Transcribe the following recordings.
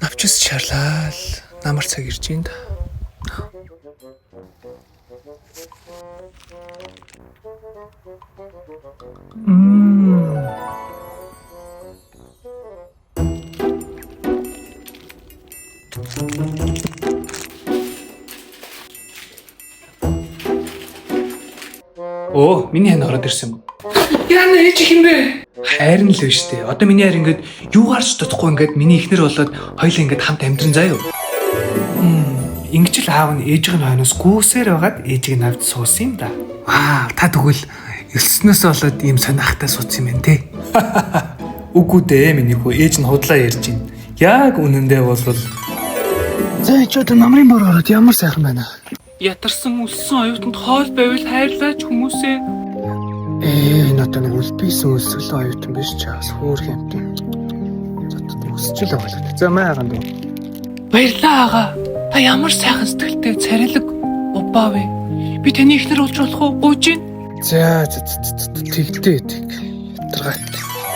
Навчис шарлаал. Намар цаг ирж байна да. Оо, миний хань ороод ирсэн юм. Яна ээж их юм бэ? Хайр нь л биш үү? Одоо миний хайр ингээд юугаар ч дутахгүй ингээд миний ихнэр болоод хоёлаа ингээд хамт амьдран заа юу? Ингэж л аав нь ээжийн хойноос гүйсээр байгаад ээжийг нь авч суусан юм да. Вау, та тэгвэл өлснөөс болоод ийм сонирхтай суудсан юм байна те. Үгүй дээ миний хүү, ээж нь худлаа ярьж байна. Яг үнэндээ бол За чи одоо намрын бор ороод ямар сайхан байна. Ятарсан өссөн оюутанд хоол байвал хайрлаач хүмүүсээ. Ээ, энэ одоо нэг үлбийсэн өсгөлөө оюутан биш чаас хөөх юмтай. За өсч л байгаа л. За маа хаан дөө. Баярлалаа агаа. Та ямар сайхан сэтгэлтэй царилэг убаа вэ? Би таны эхнэр болж болох уу? Гуйж гин. За за тэгдээ тэг. Ятаргаат.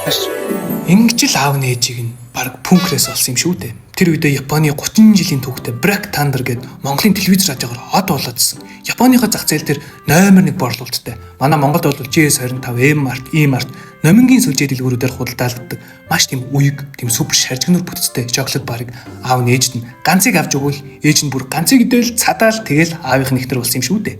Маш. Ингэж л аав нь ээжийг нь баг пүнкрээс олсон юм шүү дээ. Тэр үедээ Японы 30 жилийн түүхтэй Black Thunder гээд Монголын телевиз радиогоор од болоодсэн. Японыхоо зах зээл дээр номер 1 борлуулалттай. Манай Монголд бол GS25, M-Mart, E-Mart номингийн сүлжээ дэлгүүрүүдээр худалдаалагддаг маш тийм уяг, тийм супер шаржигнуур бүтцтэй шоколад барыг аав нь ээжд нь ганцыг авч өгвөл ээж нь бүр ганцыг идэл цадаал тэгэл аавынх нь эхнэр болсон юм шүү дээ.